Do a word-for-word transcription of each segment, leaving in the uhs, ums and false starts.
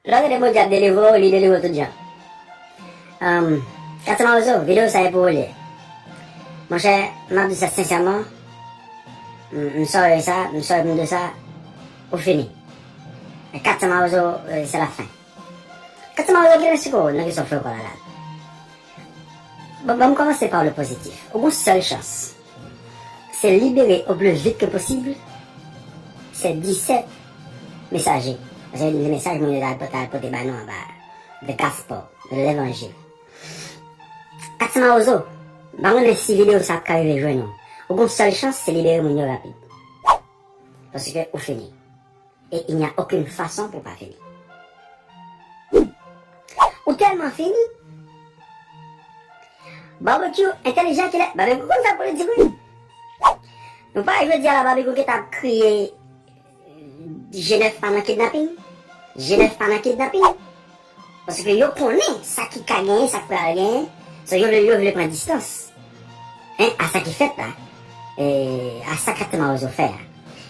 Lè w tande Bondye ap delivre w, li delivre w tout jan. Anm, Katima Ozo, videyo sa e pou ou li ye. Monchè, m ap di sa sensèman, m, m sorry sa, m sorry pou m di w sa, ou fini. Katima Ozo, euh, c'est la fin. Katima Ozo, gen siko nan kesyon frè w la la. Bon, bon, m kòmanse pa le pozitif. Ou gon sèl chans. Se libere au plus vite que possible ces dix-sept messages. Paske se mesaj moun yo ta, ta pote ba nou anba. The gospel, levanjil. Katima Ozo, m pa konnen si videyo sa ap ka rive jwenn ou. Ou gon sèl chans, se libere moun yo rapid. Paske ou fini. Et il n'y a aucune façon pou pa fini. Ou tèlman fini. Barbecue entèlijan kilè, Barbecue konn fè politik wi. Nou pa jodi a la Barbecue ki t ap kriye G nèf pa nan kidnaping. G nèf pa nan kidnaping. Paske yo konnen sa ki ka genyen, sa k pral genyen. So yo vle, yo vle pran distans. Hein, a sa ki fèt la. E, a sa Katima Ozo fè a.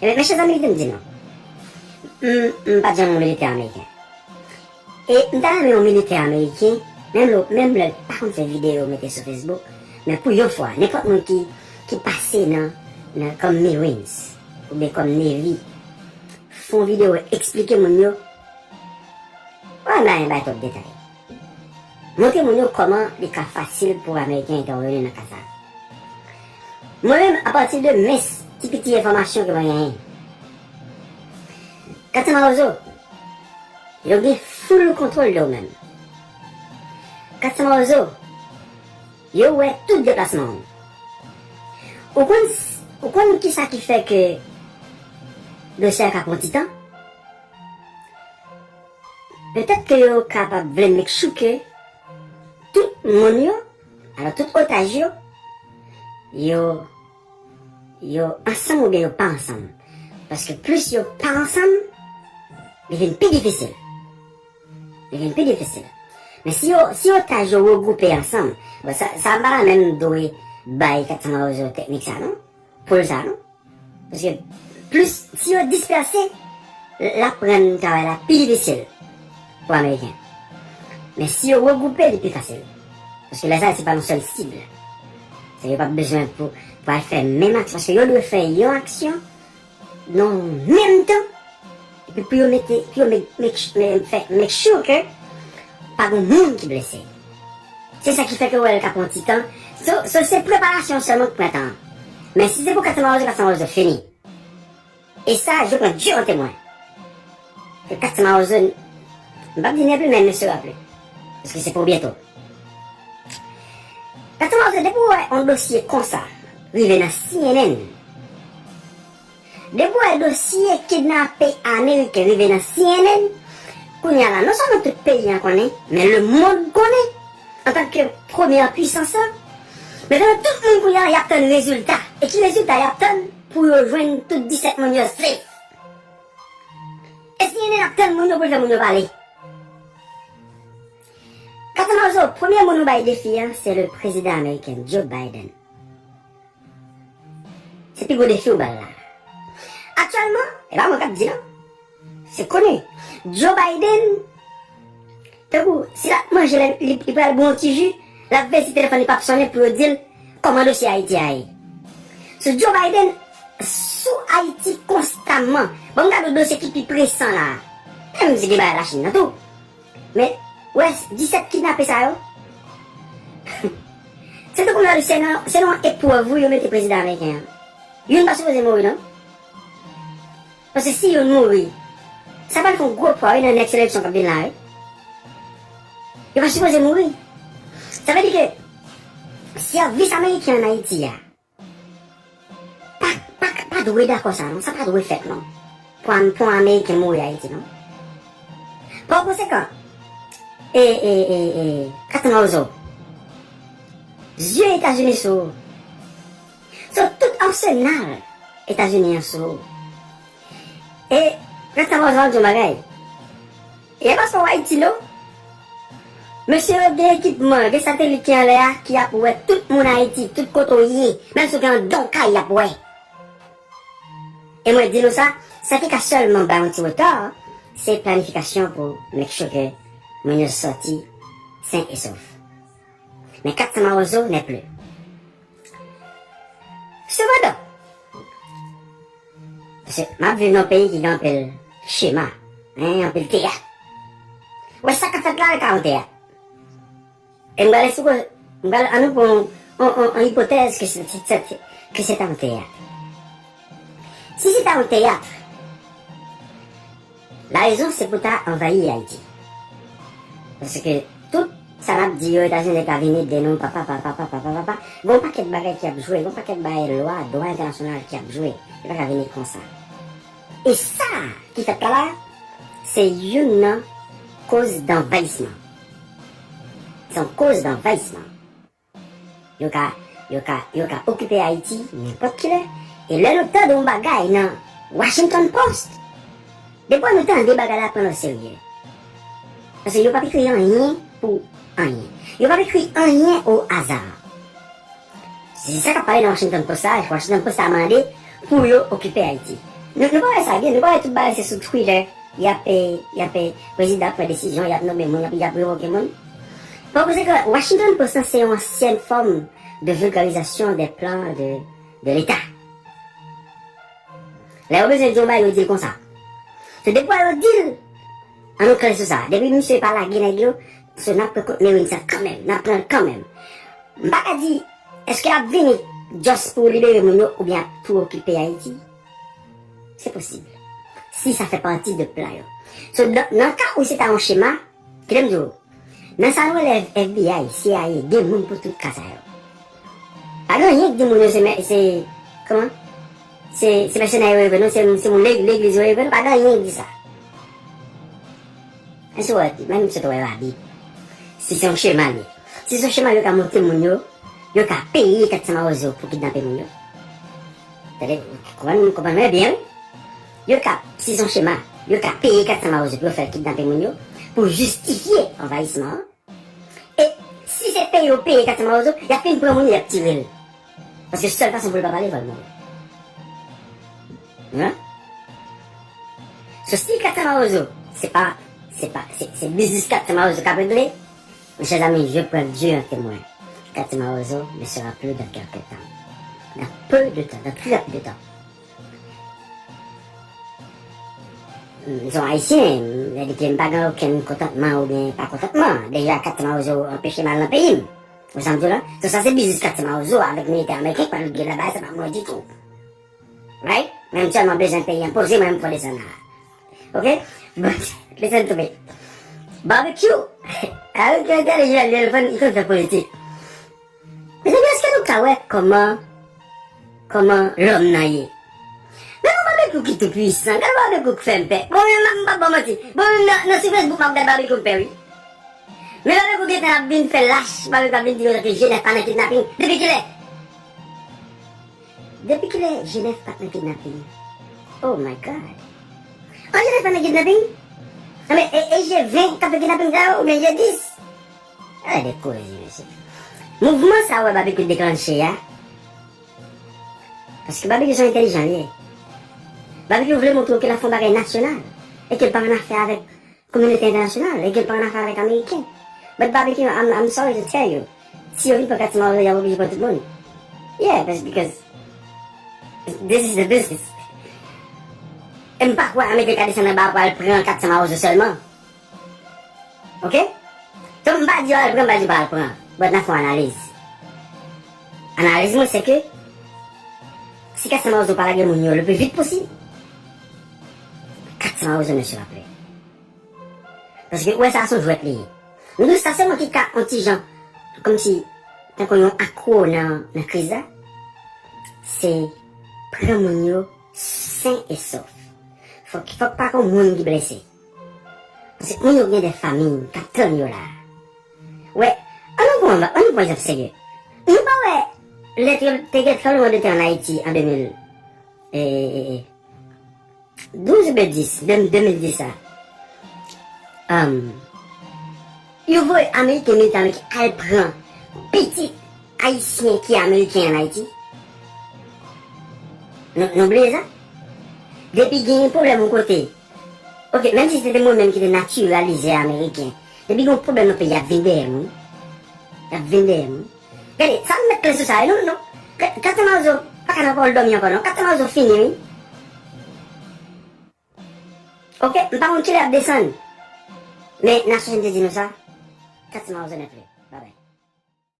Ebyen, mechè zanmi, kite m di nou. M, m pa t janm yon militè ameriken. E m ta renmen yon militè ameriken, menm lè, menm lè l pa konn fè videyo mete sou Facebook, men pou yon fwa, nenpòt moun ki, ki pase nan, nan kòm Marines, oubyen kòm Navy, fè yon videyo eksplike moun yo, pa bay, bay twòp detay. Montre moun yo kòman li ka fasil pou Ameriken entèveni nan ka sa. Mwen menm, apati de mens ti piti enfòmasyon ke mwen genyen, Katima Ozo, yo gen full kontwòl de ou menm. Katima Ozo, yo wè tout deplasman ou. Ou konn, ou konn kisa ki fè ke dosye a ka pran ti tan? Petèt ke yo kapab vle make sure ke tout moun yo, alò tout otaj yo, yo, yo ansanm oubyen yo pa ansanm. Paske plis yo pa ansanm, li vin pi difisil. Li vin pi difisil. Men si yo, si otaj yo regwoupe ansanm, bon, sa, sa m pa ta menm dwe bay Katima Ozo teknik sa, non? Pou l sa, non? Paske plis, si yo dispèse, l ap rann travay la pi difisil pou Ameriken. Men si yo regwoupe, li pi fasil. Paske lè sa, se pa yon sèl sib. Se yo p ap bezwen pou, pou al fè menm aksyon. Paske yo dwe fè yon aksyon nan menm tan. Epi pou yo mete, pou yo make, make, make, fè, make sure ke pa gen moun ki blese. Se sa ki fè ke w wè l ka pran ti tan. So, so se preparasyon sèlman k pran tan. Men si se pou Katima Ozo, Katima Ozo fini. E sa, je prends Dieu en témoin. Ke Katima Ozo, m p ap di ne plus, mais ne sera plus. Paske se pou byento. Katima Ozo, depi w wè yon dosye konsa rive nan C N N, depi w wè dosye kidnape Ameriken rive nan C N N, kounye a la, non sèlman tout peyi an konnen, men lemonn konnen, antanke premyè pwisans lan, men konnen tout moun kounye a, y ap tann rezilta. E ki rezilta y ap tann? Pou yo jwenn tout disèt moun yo safe. E C N N ap tann moun yo pou l fè moun yo pale. Katima Ozo, premye moun ou bay defi a, se le prezidan ameriken, Joe Biden. Se pi gwo defi ou ba l la. Aktyèlman, e pa mwen k ap di non. Se koni. Joe Biden, tankou, si l ap manje, li, li, li pral bwè yon ti ji, l ap veye si telefòn li p ap sonnen pou yo di l kòman dosye Ayiti a ye. So, Joe Biden sou Ayiti konstamman. Bon, m gade yon dosye ki pi presan la. Menm si gen bagay Lachin nan tou. Men, w wè, disèt kidnape sa yo. Se tankou m ta di, se nan, se nan yon eprèv wi yo mete prezidan ameriken an. Youn pa sipoze mouri, non. Paske si youn mouri, sa pral fè yon gwo pwa wi nan next eleksyon k ap vin la, wi. Yo pa sipoze mouri. Sa vle di ke sèvis ameriken ann Ayiti a, pa, pa, pa dwe dakò sa non, sa pa dwe fèt non. Pou, pou Ameriken mouri Ayiti non. Pa konsekan, e, e, e, e, Katima Ozo, zye Etazini sou ou. So, tout arsenal Etazini an sou ou. E, Katima Ozo, m ap di yon bagay. E pa sèlman Ayiti non. Mesye yo gen ekipman, gen satelit ki anlè a ki ap wè tout moun Ayiti, tout kote w ye, menm si w gen anndan w kay y ap wè. E mwen di nou sa, sa ki ka sèlman bay yon ti reta, se planifikasyon pou make sure ke moun yo sòti sen e sof. Men kat san mawozo nè pli. Sepandan, paske m ap viv nan yon peyi ki gen anpil chema, en, anpil teyat. Wè sa k ap fèt la, e ka yon teyat. E m pral esplike, m pral, ann nou pran yon, yon, yon, yon ipotèz ke se, se, se, ke se ta yon teyat. Si se ta yon teyat, larezon se pou ta anvayi Ayiti. Paske tout sa n ap di yo, Etazini ka vin ede nou, papa, papa, papa, papa, papa. Gen yon pakèt bagay ki ap jwe, gen yon pakèt bagay lwa, dwa entènasyonal ki ap jwe. Yo pa ka vini konsa. E sa ki fèt la, se youn nan koz danvayisman. Se yon koz danvayisman. Yo ka, yo ka, yo ka okipe Ayiti nenpòt kilè. E lè nou tande yon bagay nan Washington Post, depi nou tande bagay la, pran l oserye. Paske yo p ap ekri anyen pou anyen. Yo p ap ekri anyen o aza. Se sa k ap pale nan Washington Post sa, Washington Post sa mande pou yo okipe Ayiti. Nou, nou pa wè sa byen, nou pa wè tout bagay se sou Twitter, y ap, eh, y ap, eh, prezidan ap pran desizyon, y ap nonmen moun, y ap, y ap revoke moun. Fò w konnen ke Washington Post lan se yon ansyèn fòm de vilgarizasyon de plan de, de Leta. Lè yo bezwen di yon bagay, yo di l konsa. Se depi yo di l, ann nou klè sou sa. Depi misye pa lage nèg yo, so n ap pran kont Merin sa kanmenm, n ap pran l kanmenm. M pa ka di, èske y ap vini just pou libere moun yo oubyen ap tou okipe Ayiti? Se posib. Si sa fè pati de plan yo. So, nan, nan ka ou se ta yon chema, kite m di w, nan sa nou rele F B I, C I A, gen moun pou tout ka sa yo. Pa gen anyen ki di moun yo se mè-, se, kòman? Se, se mèsenè yo ye vre, non, se, se moun lè-, legliz yo ye vre, non, pa gen anyen ki di sa. Èske w wè, menm si w wè Labib, si se yon chema li ye. Si se yon chema yo ka monte moun yo, yo ka peye kat san mawozo pou kidnape moun yo. Tande, konprann, konprann mwen byen, wi. Yo ka, si se yon chema, yo ka peye kat san mawozo pou yo fè kidnape moun yo, pou jistifye anvayisman an. E si se peye yo peye kat san mawozo, y ap fin pran moun yo, y ap tire l. Paske sèl fason pou l pa pale, fò l mouri. Hein? So, si kat san mawozo, se pa, se pa, se, se biznis kat san mawozo k ap regle, mes chers amis, je prends Dieu en témoin. Kat san mawozo ne sera plus dans quelque temps. Dans peu de temps, dans très peu de temps. M se yon Ayisyen, m, sa vle di ke m pa gen okenn kontantman oubyen pa kontantman. Deja, kat san mawozo anpeche m al nan peyi m. Ou sa m di w la? So, sa se biznis kat san mawozo avèk militè ameriken k pral regle laba, sa pa mwen ditou. Right? Mwen m sèlman bezwen peyi an poze, mwen m pran desann la. Ok? But, listen to me. Barbecue, avèk yon entèlijans li, li konn, li konn fè politik. Mezanmi, èske nou ka wè kòman, kòman lòm nan ye? Men yon Babekyou ki tou pwisan, gade Babekyou k fè m pè. Bon, men m p ap ba w manti. Bon, men nan, nan sou Facebook, m ap gade Babekyou m pè, wi. Men Babekyou gentan ap vin fè lach, Babekyou ap vin di yo ke Jenèf pa nan kidnaping. Depi kilè? Depi kilè Jenèf pa t nan kidnaping? Oh my God. An Jenèf pa nan kidnaping? Anben, e, e G ven k ap fè kidnaping sa yo, oubyen G dis? Gade koze, mesye. Mouvman sa w wè Babekyou deklanche a, paske Babekyou se yon entèlijan li ye. Babekyou vle montre w ke l ap fè yon bagay nasyonal, e ke l pa annafè avèk kominote entènasyonal, e ke l pa annafè avèk Ameriken. But Babekyou, I'm, I'm sorry to tell you, si yo vin pran kat san mawozo, y ap oblije pran tout moun. Yeah, that's because this is the business. E m pa kwè Ameriken ka desann anba pou al pran kat san mawozo sèlman. Ok? Donk, m pa di yo al pran, m pa di yo pa al pran. But n a fè yon analiz. Analiz mwen, se ke si kat san mawozo pa lage moun yo le pli vit posib, kat san mawozo ne sera plus. Paske, ou wè, sa se yon jwèt li ye. Nou di sa sèlman ki ka yon ti jan, kòmsi, tankou yon akwo nan, nan kriz la, se pran moun yo sen e sof. Fòk, fòk pa gen moun ki blese. Paske moun yo gen de fanmi k ap tann yo la. Wè, ann nou pran, ann nou pran egzanp serye. Nou pa wè lè te, te gen tranblemanntè an Ayiti an de mil, e, e, e, douz oubyen dis, de, de mil dis la. Ann, yo voye Ameriken, militè Ameriken al pran pitit Ayisyen ki Ameriken an Ayiti. Nou, nou bliye sa? Depi gen pwoblèm yon kote, Ok, menm si se te mwen menm ki te natiralize ameriken, depi gen yon pwoblèm nan peyi a, y ap vin dèyè m, wi. Y ap vin dèyè m, wi. Gade, sa m met klè sou sa, non, non. Ka-, Kate Mawozo pa ka nan pawòl dòmi ankò, non. Kate Mawozo fini, wi. Ok, m pa konn kilè y ap desann. Men Nasyon Zini te di nou sa, Kate Mawozo nèt, wi.